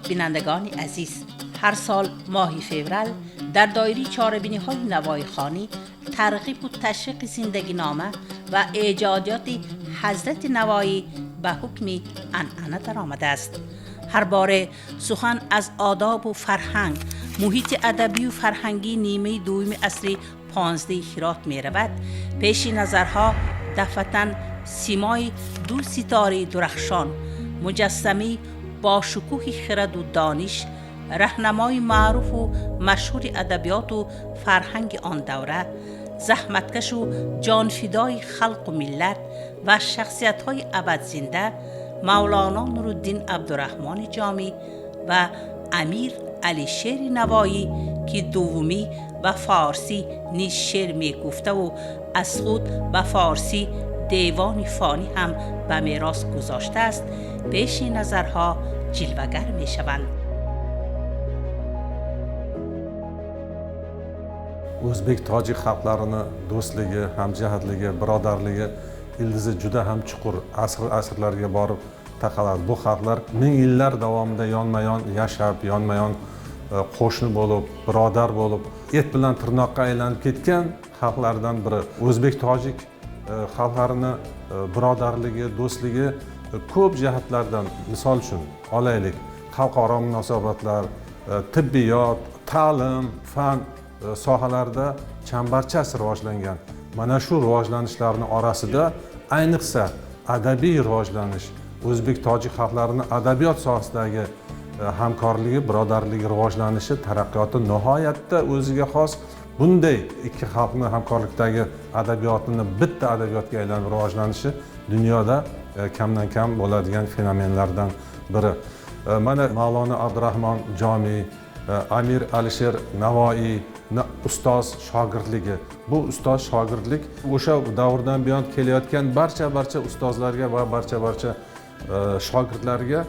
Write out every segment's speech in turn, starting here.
Бинандагони азиз, ҳар сол моҳи феврал дар доираи чорабиниҳои навоихонӣ, тарғибу ташвиқи зиндагинома ва эҷодиёти ҳазрати Навоӣ ба ҳукми анъана даромадааст. Ҳар боре сухан аз одобу фарҳанг, муҳити адабию фарҳангии нимаи дуввуми асри 15 Ҳирот меравад, пеши назарҳо дафъатан симои ду ситораи дурахшон, муҷассамаи бо шукӯҳи хираду дониш, раҳнамои маъруфу машҳури адабиёту фарҳанги он давра, заҳматкашу ҷонфидои халқу миллат ва шахсиятҳои абадзинда Мавлоно Нуруддин Абдураҳмони Ҷомӣ ва Амир Алишери Навоӣ, ки дуввумӣ ба форсӣ низ шеър мегуфтаву аз худ ба форсӣ девони фонӣ ҳам ба мерос гузоштааст, пеши назарҳо ҷилвагар мешаванд. O'zbek tojik xalqlarini do'stligi, hamjihatligi, birodarligi ildizi juda ham chuqur, asr asrlarga borib taqaladi. Bu xalqlar ming yillar davomida yonma-yon yashab, yonma-yon qo'shni bo'lib, birodar bo'lib, et bilan tirnoqqa aylanib ketgan xalqlardan biri. O'zbek tojik xalqlarini birodarligi, do'stligi ko'p jihatlardan, misol uchun olaylik, xalqaro munosabatlar, tibbiyot, ta'lim, fan sohalarida chambarchas rivojlangan. Mana shu rivojlanishlarning orasida ayniqsa adabiy rivojlanish, o'zbek tojik xalqlarini adabiyot sohasidagi hamkorligi, birodarligi rivojlanishi, taraqqiyoti nihoyatda o'ziga xos. Bunday ikki xalqni hamkorlikdagi adabiyotini bitta adabiyotga aylanib rivojlanishi dunyoda kamdan kam bo'ladigan fenomenlardan biri. Mana Mavlono Abdurahmon Jomiy, Amir Alisher Navoiy ustoz shogirdligi. Bu ustoz shogirdlik o'sha davrdan buyon kelayotgan barcha ustozlarga va barcha shogirdlarga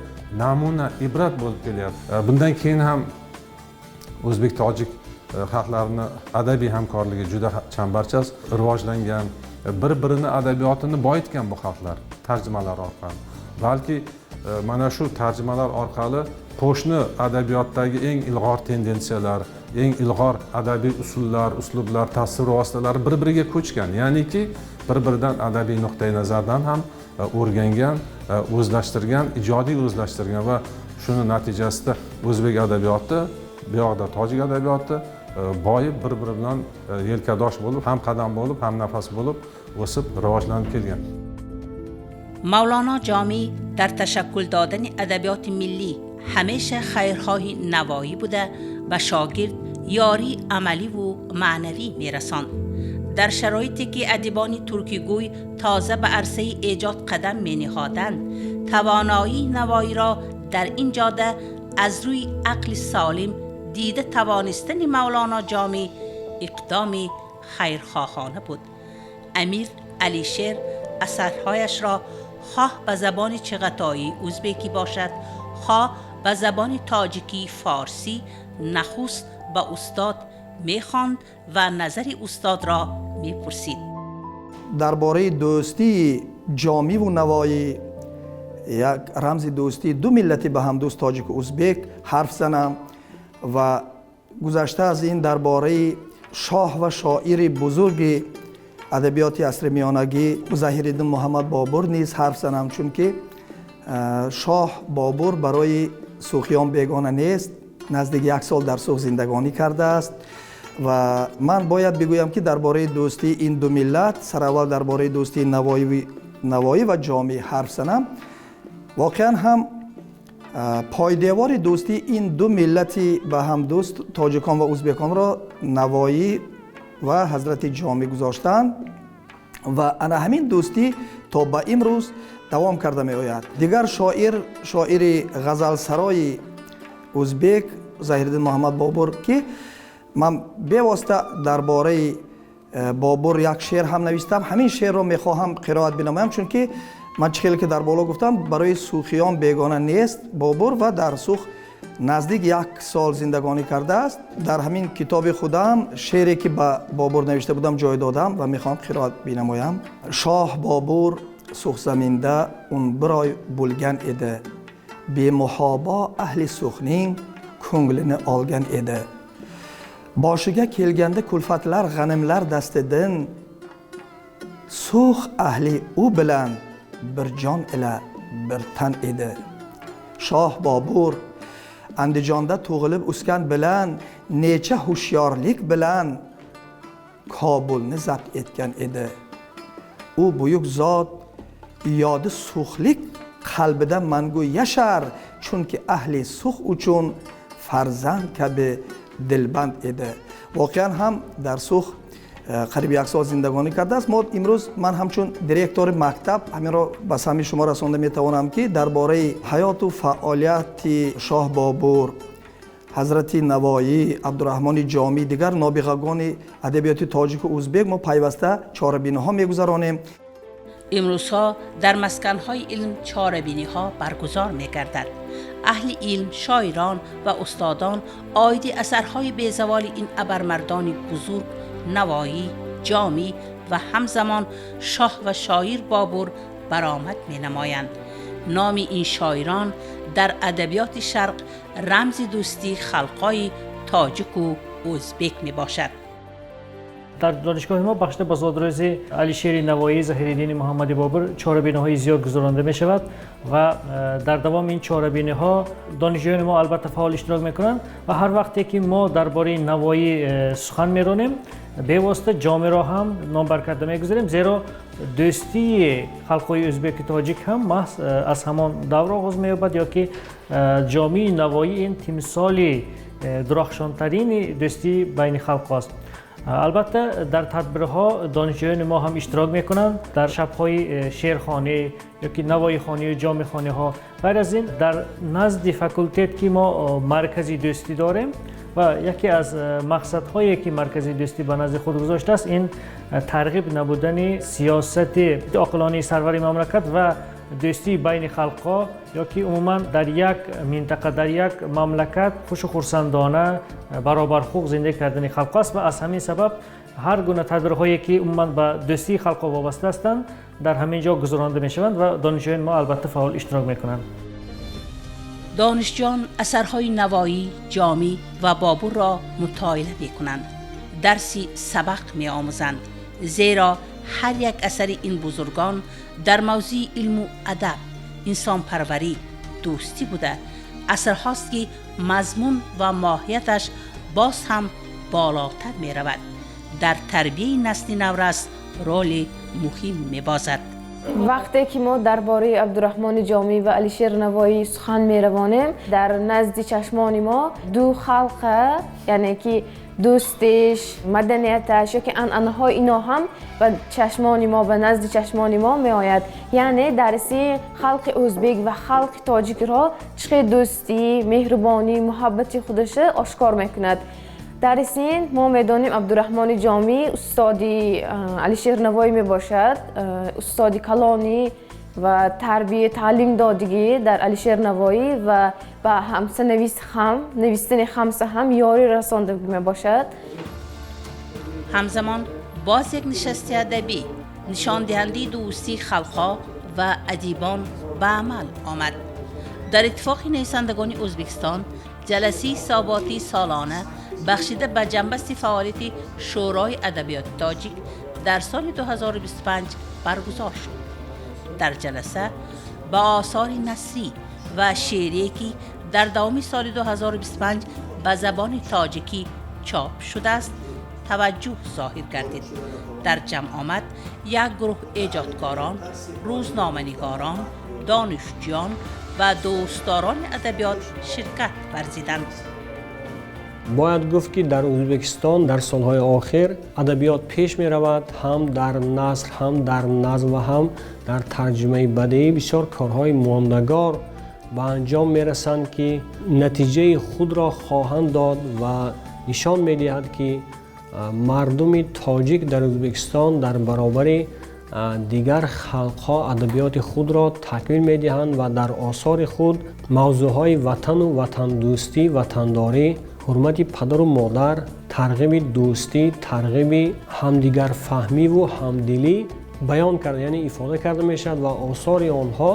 namuna, ibrat bo'lib kelyapti. Bundan keyin ham o'zbek tojik xalqlarini adabiy hamkorligi juda chambarchas rivojlangan, bir-birini adabiyotini boyitgan bu xalqlar tarjimalar orqali. Balki mana shu tarjimalar orqali qo'shni adabiyotdagi eng ilg'or tendensiyalar, eng ilg'or adabiy usullar, uslublar, tasvir vositalari bir-biriga ko'chgan. Ya'niki bir-biridan adabiy nuqtai nazardan ham o'rgangan, o'zlashtirgan, ijodiy o'zlashtirgan va shuni natijasida o'zbek adabiyoti, bu yoqda tojik adabiyoti boyib, bir-biri bilan yelkadosh bo'lib, ham qadam bo'lib, ham nafas bo'lib o'sib, rivojlanib kelgan. Mavlono Ҷомӣ дар ташаккул додани адабиёти миллӣ ҳамеша хайрхоҳи Навоӣ буда, ба шогирд ёрии амаливу маънавӣ мерасонд. Дар шароите ки адибони туркигӯй тоза ба арсаи эҷод қадам мениҳоданд, тавоноии Навоиро дар ин ҷода аз рӯи ақли солим дида тавонистани Мавлоно Ҷомӣ иқдоми хайрхоҳона буд. Амир Алишер асарҳояшро хоҳ ба забони чиғатоӣ узбекӣ бошад, хоҳ ба забони тоҷикӣ форсӣ нахуст ба устод мехонд ва назари устодро мепурсид. Дар бораи дӯстии Ҷомиву Навоӣ, як рамзи дӯстии ду миллати ба ҳамдӯст тоҷику узбек ҳарф занам ва гузашта аз ин дар бораи шоҳ ва шоири бузурги адабиёти асри миёнагӣ Заҳириддин Муҳаммад Бобур низ ҳарф занам, чунки шоҳ Бобур барои сухиён бегона нест, наздик як сол дар Сух зиндагонӣ кардааст. Ва ман бояд бигӯям, ки дар бораи дӯстии ин ду миллат, сараввал дар бораи дӯстии Навоӣ ва Ҷомӣ ҳарф занам. Воқеан ҳам пойдевори дӯстии ин ду миллати ба ҳамдӯст тоҷикон ва узбеконро Навоӣ ва ҳазрати Ҷомӣ гузоштанд ва ана ҳамин дӯстӣ то ба имрӯз давом карда меояд. Дигар шоир, шоири ғазалсарои узбек Заҳириддин Муҳаммад Бобур, ки ман бевосита дар бораи Бобур як шеър ҳам навиштам. Ҳамин шеърро мехоҳам қироат бинамоям, чунки ман чӣ хеле ки дар боло гуфтам, барои сухиён бегона нест Бобур ва дар Сух наздик як сол зиндагонӣ кардааст. Дар ҳамин китоби худам шеъре ки ба Бобур навишта будам ҷой додам ва мехоҳам қироат бинамоям. Шоҳ Бобур Суғзаминда 11 oy bo'lgan edi. Bemuhobo ahli So'xning ko'nglini olgan edi. Boshiga kelganda kulfatlar, g'animlar dastidan So'x ahli u bilan bir jon ila bir tan edi. Shoh Bobur Andijonda tug'ilib o'sgan bilan necha hushyorlik bilan Kobulni zabt etgan edi. U buyuk zot yodi So'xlik qalbida mangu yashar, chunki ahli So'x uchun farzand kabi dilband edi. Воқеан ҳам дар Сух қариб як сол зиндагонӣ кардааст. Мо имрӯз, ман ҳамчун директори мактаб, ҳаминро ба самъи шумо расонда метавонам, ки дар бораи ҳаёту фаъолияти шоҳ Бобур, ҳазрати Навоӣ, Абдураҳмони Ҷомӣ, дигар нобиғагони адабиёти тоҷику узбек мо пайваста чорабиниҳо мегузаронем. Имрӯзҳо дар масканҳои илм чорабиниҳо баргузор мегардад. Аҳли илм, шоирон ва устодон оиди асарҳои безаволи ин абармардони бузург Навоӣ, Ҷомӣ ва ҳамзамон шоҳ ва шоир Бобур баромад менамоянд. Номи ин шоирон дар адабиёти шарқ рамзи дӯстии халқҳои тоҷику ӯзбек мебошад. Дар донишгоҳи мо бахшида ба зодрӯзи Алишери Навоӣ, Заҳириддини Муҳаммади Бобур чорабиниҳои зиёд гузаронда мешавад ва дар давоми ин чорабиниҳо донишҷӯёни мо албатта фаъол иштирок мекунанд ва ҳар вақте ки мо дар бораи Навоӣ сухан меронем, бевосита Ҷомиро ҳам номбар карда мегузарем, зеро дӯстии халқҳои ӯзбеку тоҷик ҳам маҳз аз ҳамон давр оғоз меёбад, ё ки Ҷомии Навоӣ ин тимсоли дурахшонтарини дӯстии байни халқҳост. Албатта, дар тадбирҳо донишҷӯёни мо ҳам иштирок мекунанд, дар шабҳои шеърхонӣ ёки навоихонию ҷомихониҳо. Ғайр аз ин, дар назди факултет, ки мо маркази дӯстӣ дорем, ва яке аз мақсадҳое, ки маркази дӯстӣ ба назди худ гузоштааст, ин тарғиб набудани сиёсати оқилонаи сарвари мамлакат ва дӯстии байни халқҳо, ё ки умуман дар як минтақа, дар як мамлакат хушу хурсандона баробарҳуқуқ зиндагӣ кардани халқҳо аст. Ва аз ҳамин сабаб ҳар гуна тадбирҳое, ки умуман ба дӯстии халқҳо вобаста ҳастанд, дар ҳамин ҷо гузаронда мешаванд ва донишҷӯёни мо албатта фаъол иштирок мекунанд. Донишҷӯён асарҳои Навоӣ, Ҷомӣ ва Бобурро мутолиа мекунанд, дарси сабақ меомӯзанд, зеро ҳар як асари ин бузургон дар мавзӯи илму адаб, инсонпарварӣ, дӯстӣ буда, асрҳост, ки мазмун ва моҳияташ боз ҳам болотар меравад, дар тарбияи насли наврас роли муҳим мебозад. Вақте ки мо дар бораи Абдураҳмони Ҷомӣ ва Алишер Навоӣ сухан меравонем, дар назди чашмони мо ду халқа, яъне ки дӯстиш, маданияташ ёки анъанаҳои ино ҳам ба чашмони мо, ба назди чашмони мо меояд. Яъне дарси халқи ӯзбек ва халқи тоҷикро чӣ хел дӯстӣ, меҳрубонӣ, муҳаббати худаша ошкор мекунад. Дар ин мо медонем, Абдураҳмони Ҷомӣ устоди Алишер Навоӣ мебошад, устоди калонӣ ва тарбия, таълим додигӣ дар Алишер Навоӣ ва ба ҳамсанавис ҳам навистани хамса ҳам ёрӣ расонда мебошад. Ҳамзамон боз як нишасти адабӣ, нишондиҳандаи дӯстии халқҳо ва адибон, ба амал омад. Дар Иттифоқи нависандагони Ӯзбекистон ҷаласаи ҳисоботии солона, бахшида ба ҷамъбасти фаъолияти Шӯрои адабиёти тоҷик дар соли 2025, баргузор шуд. Дар ҷаласа ба осори насрӣ ва шеърие, ки дар давоми соли 2025 ба забони тоҷикӣ чоп шудааст, таваҷҷӯҳ зоҳир гардид. Дар ҷамъомад як гурӯҳ эҷодкорон, рӯзноманигорон, донишҷӯён ва дӯстдорони адабиёт ширкат варзиданд. Бояд гуфт, ки дар Ӯзбекистон дар солҳои охир адабиёт пеш меравад. Ҳам дар наср, ҳам дар назм ва ҳам дар тарҷумаи бадеӣ бисёр корҳои мондагор ба анҷом мерасанд, ки натиҷаи худро хоҳанд дод ва нишон медиҳад, ки мардуми тоҷик дар Ӯзбекистон дар баробари дигар халқҳо адабиёти худро такмил медиҳанд ва дар осори худ мавзӯъҳои ватану ватандӯстӣ, ватандорӣ, ҳурмати падару модар, тарғиби дӯстӣ, тарғиби ҳамдигарфаҳмиву ҳамдилӣ баён карда, яъне ифода карда мешавад ва осори онҳо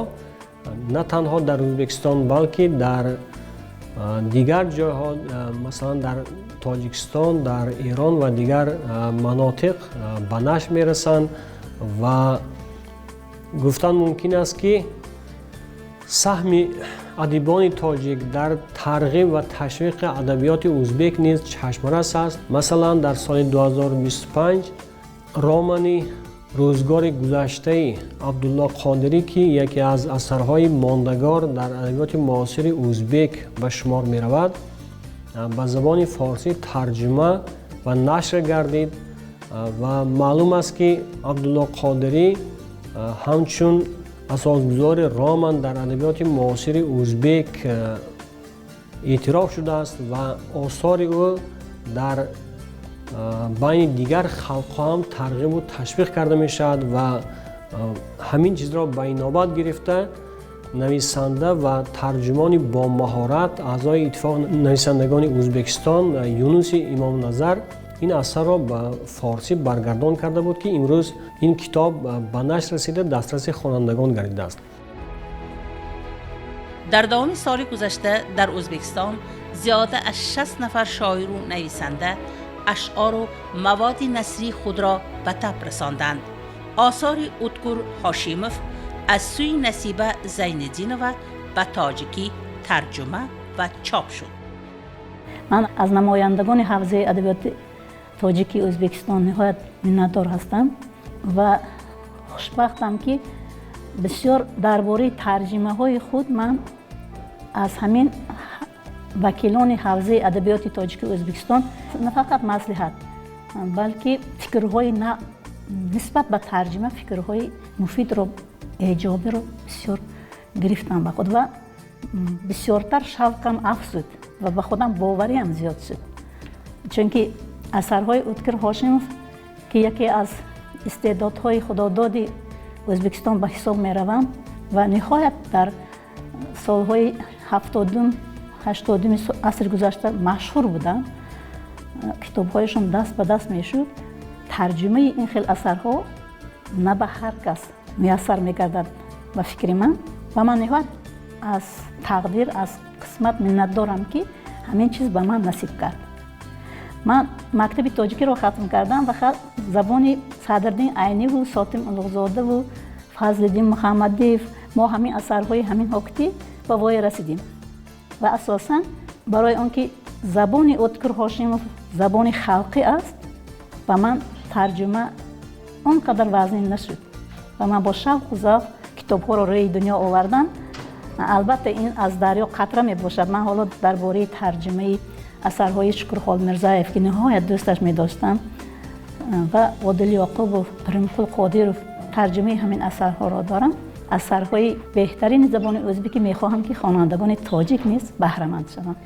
На танҳо дар Ӯзбекистон, балки дар дигар ҷойҳо, масалан дар Тоҷикистон, дар Эрон ва дигар манотиқ ба нашр мерасанд ва гуфтан мумкин аст, ки саҳми адибони тоҷик дар тарғиб ва ташвиқи адабиёти ӯзбек низ чашмрас аст. Масалан, дар соли 2025 романи «Рӯзгори гузаштаи» Абдулло Қодирӣ, ки яке аз асарҳои мондагор дар адабиёти муосири ӯзбек ба шумор меравад, ба забони форсӣ тарҷума ва нашр гардид. Ва маълум аст, ки Абдулло Қодирӣ ҳамчун асосгузори роман дар адабиёти муосири ӯзбек эътироф шудааст ва осори ӯ дар байни дигар халқҳо ҳам тарғибу ташвиқ карда мешавад. Ва ҳамин чизро ба инобат гирифта, нависанда ва тарҷумони бомаҳорат, аъзои Иттифоқи нависандагони Ӯзбекистон Юнуси Имомназар ин асарро ба форсӣ баргардон карда буд, ки имрӯз ин китоб ба нашр расида, дастраси хонандагон гардидааст. Дар давоми соли гузашта дар Ӯзбекистон зиёда аз 60 нафар шоиру нависанда ашъору маводи насрии худро ба таб расонданд. Осори Уткур Ҳошимов аз сӯи Насиба Зайниддинова ба тоҷикӣ тарҷума ва чоп шуд. Ман аз намояндагони ҳавзаи адабиёти тоҷики Ӯзбекистон ниҳоят миннатдор ҳастам ва хушбахтам, ки бисёр дар бораи тарҷимаҳои худ ман аз ҳамин вакилони ҳавзаи адабиёти тоҷики Ӯзбекистон на фақат маслиҳат, балки фикрҳои нисбат ба тарҷима, фикрҳои муфидро, эҷобиро бисёр гирифтам ба худ ва бисёртар шавқам афзуд ва ба худам бовариам зиёд шуд, чунки асарҳои Уткир Ҳошимов, ки яке аз истеъдодҳои худододи Ӯзбекистон ба ҳисоб мераванд ва ниҳоят дар солҳои 70-ум, 80-уми асри гузашта машҳур буданд, китобҳояшон даст ба даст мешуд. Тарҷумаи ин хел асарҳо на ба ҳар кас муяссар мегардад, ба фикри ман. Ва ман ниҳоят аз тақдир, аз қисмат миннатдорам, ки ҳамин чиз ба ман насиб кард. Ман мактаби тоҷикиро хатм кардам ва забони Садриддин Айниву Сотим Улуғзодаву Фазлиддин Муҳаммадиев, мо ҳамин асарҳои ҳамин ҳокитӣ ба воя расидем. Ва асосан барои он ки забони Уткур Ҳошимов забони халқӣ аст, ба ман тарҷума он қадар вазнин нашуд ва ман бо шавқу завқ китобҳоро рӯи дунё овардам. Албатта, ин аз дарё қатра мебошад. Ман ҳоло дар бораи тарҷумаи асарҳои Шукрхол Мирзаев, ки ниҳоят дӯсташ медоштам, ва Одил Ёқубов, Пиримқул Қодиров, тарҷумаи ҳамин асарҳоро дорам. Асарҳои беҳтарини забони ӯзбекӣ мехоҳам, ки хонандагони тоҷик низ баҳраманд шаванд.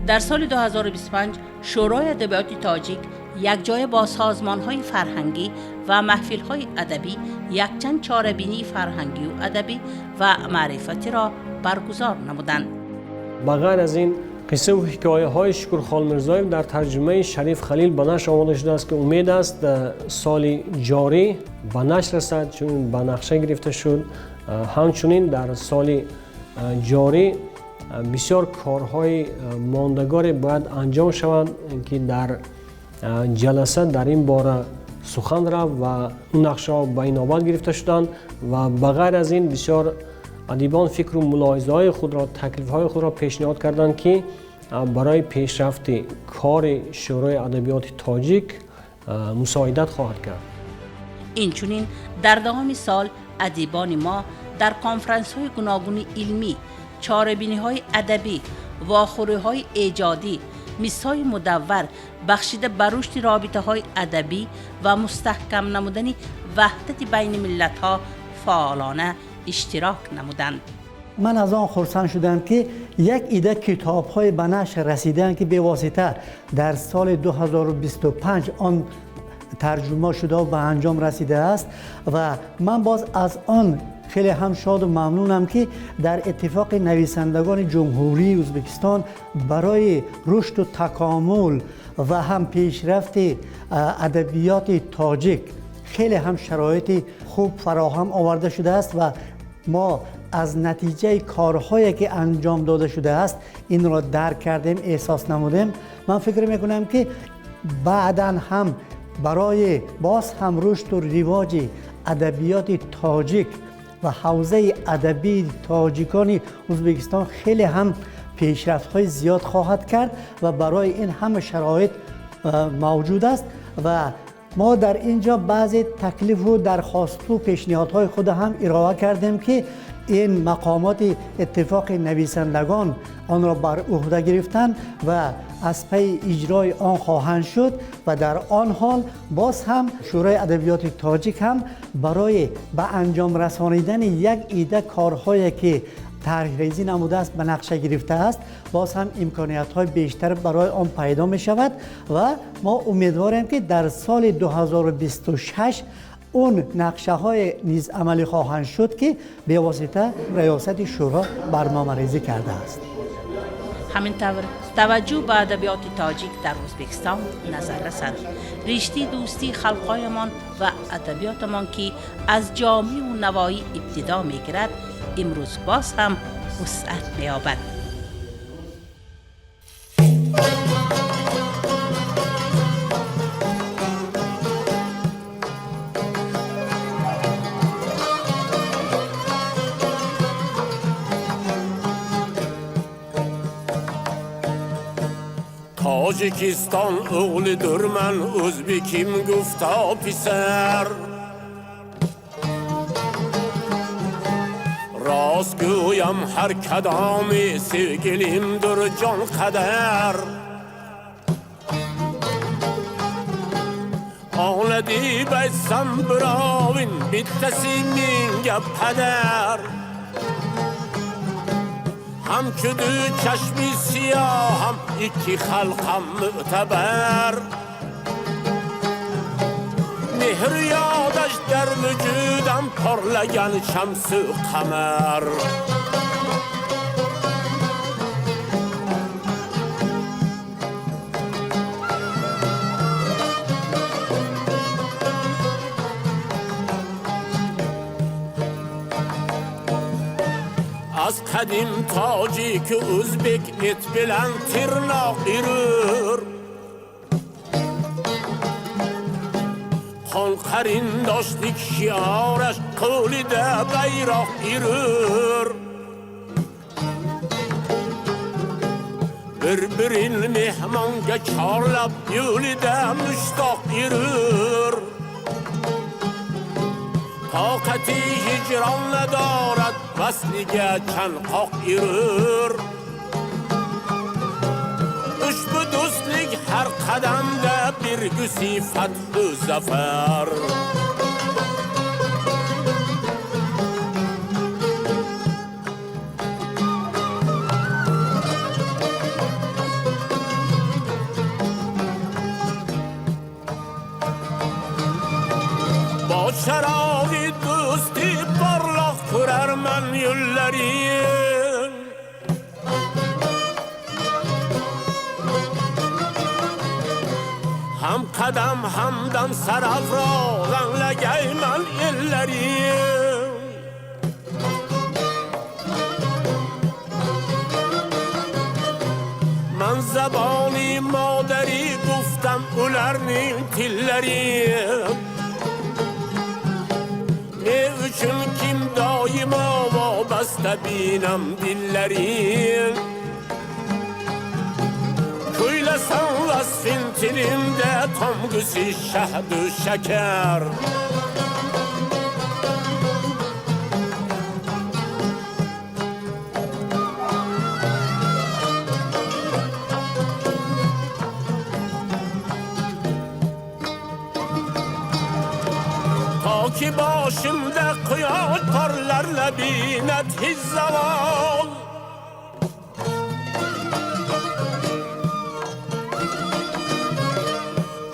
Дар соли 2025 Шӯрои адабиёти тоҷик якҷоя бо созмонҳои фарҳангӣ ва маҳфилҳои адабӣ якчанд чорабинии фарҳангию адабӣ ва маърифатиро баргузор намуданд. Ба ғайр аз ин, қиссаву ҳикояҳои Шукрхол Мирзоев дар тарҷумаи Шариф Халил ба нашр омода шудааст, ки умед аст, соли ҷорӣ ба нашр расад, чун ба нақша гирифта шуд. Ҳамчунин дар соли ҷорӣ бисёр корҳои мондагоре бояд анҷом шаванд, ки дар ҷаласа дар ин бора сухан рафт ва он нақшаҳо ба инобат гирифта шуданд. Ва ба ғайр аз ин, бисёр адибон фикру мулоҳизаҳои худро, таклифҳои худро пешниҳод карданд, ки барои пешрафти кори Шӯрои адабиёти тоҷик мусоидат хоҳад кард. Инчунин дар давоми сол адибони мо дар конфронсҳои гуногуни илмӣ, чорабиниҳои адабӣ, вохӯриҳои эҷодӣ, мизҳои мудаввар бахшида ба рушди робитаҳои адабӣ ва мустаҳкам намудани ваҳдати байни миллатҳо фаъолона иштирок намуданд. Ман аз он хурсанд шудам, ки як ида китобҳои ба нашр расидаанд, ки бевосита дар соли 2025 он тарҷума шуда ба анҷом расидааст. Ва ман боз аз он хеле ҳам шоду мамнунам, ки дар Иттифоқи нависандагони Ҷумҳурии Ӯзбекистон барои рушду такомул ва ҳам пешрафти адабиёти тоҷик хеле ҳам шароити хуб фароҳам оварда шудааст ва ما از نتیجه کارهایی که انجام داده شده است این را درک کردیم، احساس نمودیم، من فکر میکنم که بعداً هم برای باز هم رشد و رواج ادبیات تاجیک و حوزه ادبی تاجیکان ازبکستان خیلی هم پیشرفت‌های زیاد خواهد کرد و برای این همه شرایط موجود است و ما در اینجا بعضی تکلیف و درخواست و پیشنهادهای خود هم ارائه کردیم که این مقامات اتفاق نویسندگان آن را بر عهده گرفتند و از پی اجرای آن خواهند شد و در آن حال باز هم شورای ادبیات تاجیک هم برای به انجام رسانیدن یک ایده کارهایی که طرح‌ریزی نموده است، به نقشه گرفته است، باز هم امکانیت های بیشتر برای آن پیدا می شود و ما امیدواریم که در سال 2026 اون نقشه های نیز عملی خواهند شد که به واسطه ریاست شورا برنامه ریزی کرده است. همین طور توجه به ادبیات تاجیک در ازبکستان نظر رسد. رشته دوستی خلقایمان و ادبیاتمان که از جامی و نوایی ابتدا میگیرد، امروز باز هم وسعت می‌یابد. Tojikiston o'g'lidurman, o'zbekim gufto pisar. Rost go'yam har kadomi sevgilimdir jon qadar. Ona deb aytsam birovin bittasi menga padar. Ham kudu chashmi siyoh, ham ikki xalqam mu'tabar. Mehr yodash dar vujudam porlagan shamsu qamar. Az qadim tojik o'zbek et bilan tirnoq yurur. Qon qarindoshlik shiorash qo'lida bayroq yurur. Bir-birin mehmonga chorlab yo'lida mushtoq yurur. Toqati hijron nadorad vasliga chanqoq yurur. Ushbu do'stlik har qadamda birgusi fathu zafar. Bo charog'i do'sti porloq ko'rarman yo'llarin. Ham qadam hamdam sarafroz anglagayman ellarin. Man zaboni modari guftam ularning tillarin. Ne uchun kim doimo vobasta binam dillarin. Kuylasam vasfin tilimda tomgusi shahdu shakar. Ki boshimda quyosh porlar labinat hech zavol.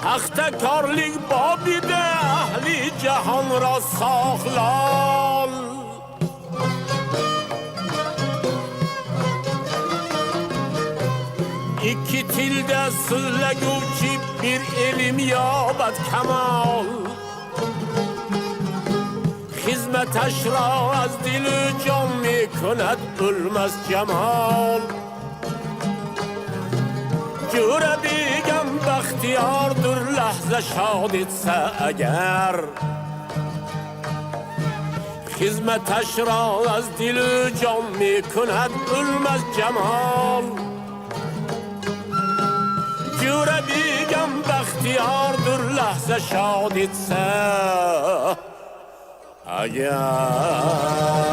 Paxtakorlik bobida ahli jahon ro soxlol. Ikki tilda so'zlaguvchi bir elim yobad kamol. Хизматаш ро аз дилу ҷон мекунад o'lmas jamol. Jo'ra begam baxtiyordir lahza shod etsa agar. Xizmatash ro аз дилу ҷон мекунад o'lmas jamol. Jo'ra begam baxtiyordir lahza shod etsa agar.